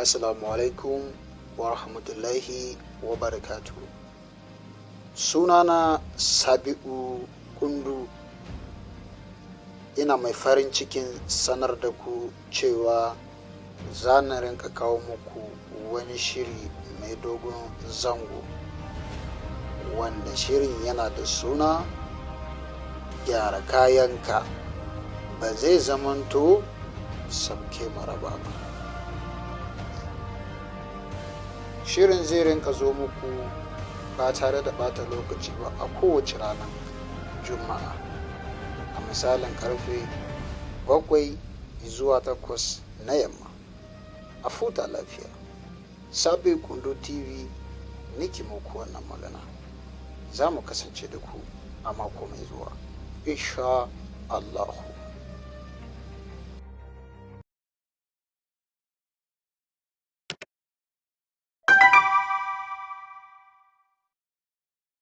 Assalamu alaikum wa rahmatullahi wa barakatuhu. Sunana Sabi'u Kundu. Ina mai farin cikin sanar da ku cewa za na rinka kawo muku wani shiri mai dogon zango, wanda shirin yana da suna Gyara Kayanka, ba zai zamanto sabke maraba ba. Shirin zai rinka zo muku ba tare da bata lokaci ba a kowace ranar Juma'a a misalin karfe 7 zuwa 8 na yamma. A futa lafiya. Sabi Kundu TV nake muku wannan magana. Za mu kasance da ku a mako mai zuwa, insha Allahu.